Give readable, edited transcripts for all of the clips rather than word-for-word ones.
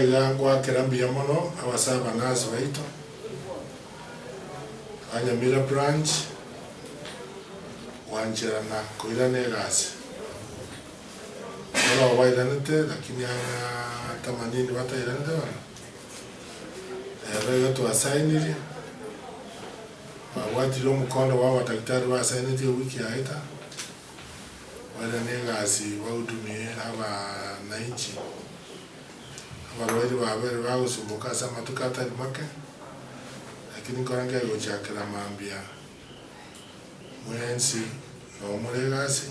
iga ngoakera mbuya mono abase abanurse baito, ba Nyamira branch, gwancherana koirana egasi. Bono bairanete lakini ang'a themanini batairanete bono. Rero iga twasainirie, babwatire omokondo bwa abadaktari basainetie ewiki yaeta, bairane egasi bahudumie abananchi. Abarwaire babere bagosumboka ase amatuko atari make, lakini nkore nkaye gochakera mambia mwensi nabo more egasi,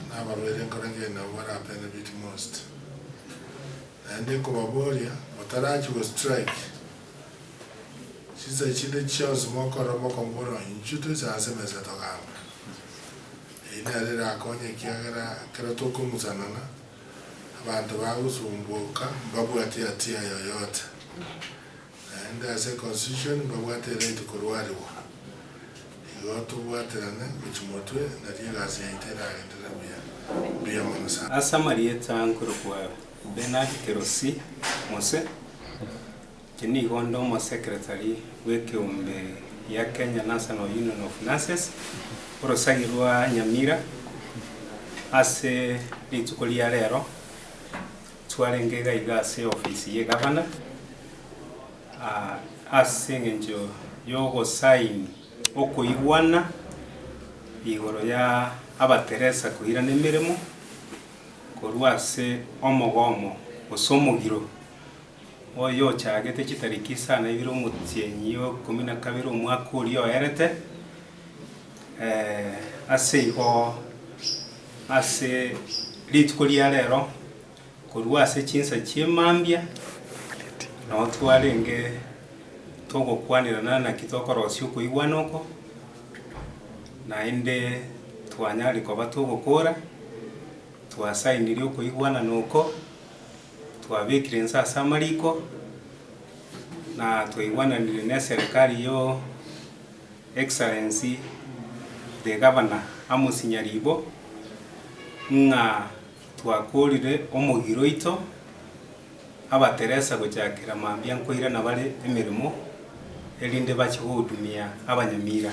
na abarwaire nkore nkaye nabo bara benefit most. Naende nkobaboria, motarachia go strike, chinsa chinde chionsi mokorora mokong'u bono, inchuo toise ase emesa togambe. Eyio nero erakonye ekiagera ekero tokong'usanana, abanto bagosumboka mbabwati hatia yoyote. Naende ase econstitution mbabwate eright korwariwa. Igo tobwaterane gochia motwe nario egasi yaito eragenderere buya. Mbuya mono sana. Ase amarieta nkorokwa Bernard Kerosi Mose, inche nigo nde omosecretary bw'ekeombe gia Kenya National Union of Nurses, orosagi rwa Nyamira, ase rituko ria rero, twarenge iga iga ase ofisi ye gavana, ase eng'encho yogosign okoigwana igoro ya abateresa koirana emeremo. Korwa ase omogomo gose omogiro oyo ochagete chitariki isano na ibere omotienyi o ikomi na kabere omwaka oria oerete, ase igo ase rituko ria rero korwa ase chinsa chi'emambia nabo twarenge togokwanerana naki tokorosia okoigwana oko. Naende twanyare koba togokora, twasainirie okoigwanana oko, twabekire inse ase amariko, na twaigwananire na eserekari yo Excellency the Governor Amos Nyaribo, ng'a twakorire omogiro oito, abateresa gochakera mambia nkoirana bare emeremo, erinde bachie gohudumia abanyamira.